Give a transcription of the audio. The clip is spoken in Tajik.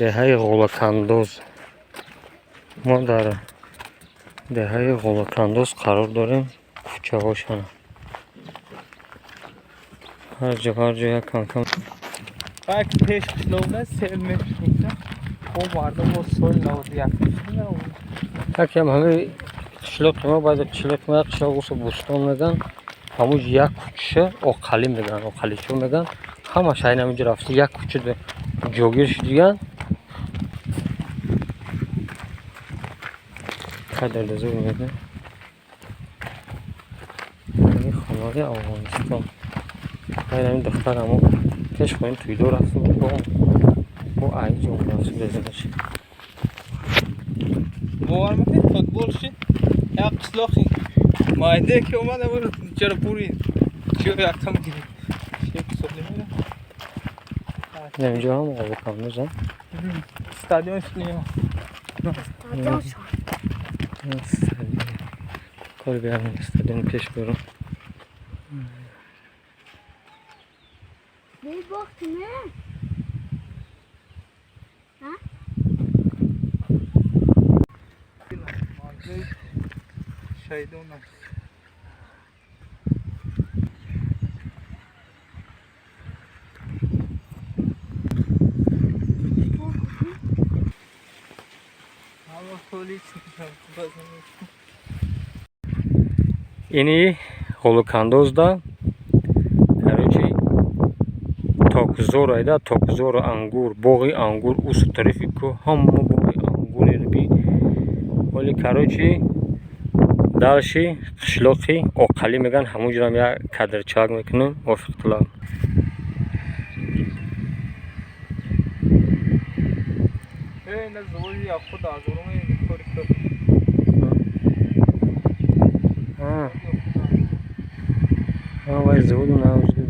Деҳаи Ғулакандоз. Мо дар деҳаи Ғулакандоз қарор дорем. Кӯчаҳошана ҳар ҷо, ҳар ҷо як камкам. Як пеш қишлоқда сел мешуд. Бо мардум бо соли 91. Якам ҳамаи қишлоқи мо, баъзе қишлоқи мо, як қишлоқ усо Бӯстон меган, ҳамуҷ як кӯча Оқалӣ меган, Оқаличо меган, ҳамаш айн ҳаминҷо рафта як кӯча ҷогир шудиган. Қадар зур меган. Хонаи Афғонистон. Айн ҳамин духтар ҳамо пеш хоҳем туйдо рафта буд, бо айҷо рафта безанаш. Бовар мекунед, футбол шид, як қишлоқи майда ки омада буд, чаро бурид. Чиё яктам гирифт. Чӣ? Инҷо ҳам Ғулакандоза. Стадион шуд. Стадион шуд. Кори биям стадион пеш барам. Не бохти, не? А? Шаҳидон аст. Ҳама холис. Ини Ғулукандозда, короче, токзор айда, токзор, ангур, боғи ангур, усу тарафи кӯҳ ҳама боғи ангуреро би. Вале, короче, дальше қишлоқи Оқалӣ меган, ҳамунҷорам як кадрчак мекунем, мувофиқ талаб. Э, на заводи худ азуруми кори кӯҳ. Вай заводу навҷда.